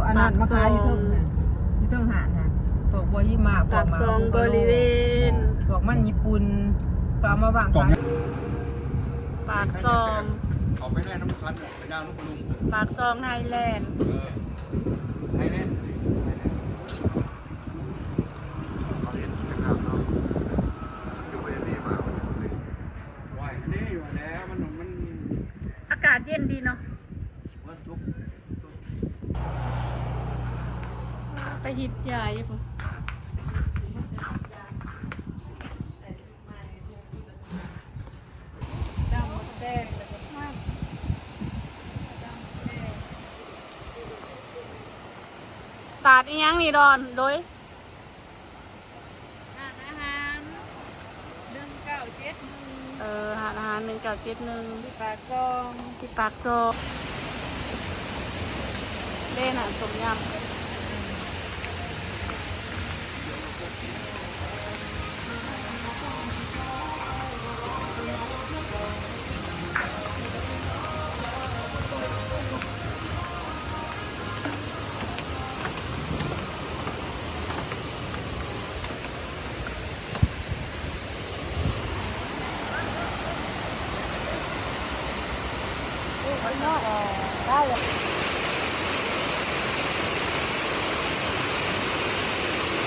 ອັນນັ້ນມາຂາຍຢູ່ເທິງຫັ້ນ ຢູ່ເທິງຮ້ານຫັ້ນ ພວກບົວຫິມະ ພວກໝາກ ປາກຊ່ອງບໍລິເວນ ພວກມັນຍີ່ປຸ່ນ ກໍເອົາມາວາງຂາຍ. ປາກຊ່ອງ ເຂົ້າໄປໃນນ້ຳຄັນ ໄປນາລຸງ ປາກຊ່ອງໄຮແລນ ເອີ ໄຮແລນ ເຂົາເຮັດງາມເນາະ ຄືບໍ່ເຫັນດີມາ ໂອ້ຍ ອັນນີ້ຢູ່ແລ້ວ ມັນ ມັນ ອາກາດເຢັນດີເນາະ. ໄປຮີດຢາຢູ່ພຸ້ນ ຕາດອີ່ຫຍັງນີ້ດອນ ໂດຍ ຮ້ານອາຫານ ໜຶ່ງເກົ້າເຈັດໜຶ່ງ ເອີ ຮ້ານອາຫານ ໜຶ່ງເກົ້າເຈັດໜຶ່ງ ທີ່ປາກຊ່ອງ ທີ່ປາກຊ່ອງ ເດ້ນະ ຕົ້ມຍຳ.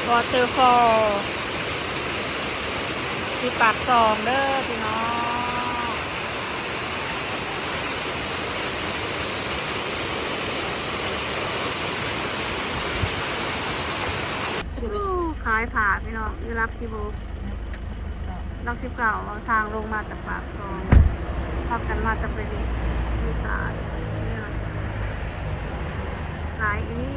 Waterfall ທີ່ປາກຊ່ອງເດີພີ່ນ້ອງ. ໂອ້ ຂາຍຜ້າພີ່ນ້ອງ ຢູ່ຫຼັກສິບຫົກ ຫຼັກສິບເກົ້າ ທາງລົງມາຈາກປາກຊ່ອງ ພາກັນມາແຕ່ໄປຫຼິ້ນ ມີຂາຍ ຂາຍອີ່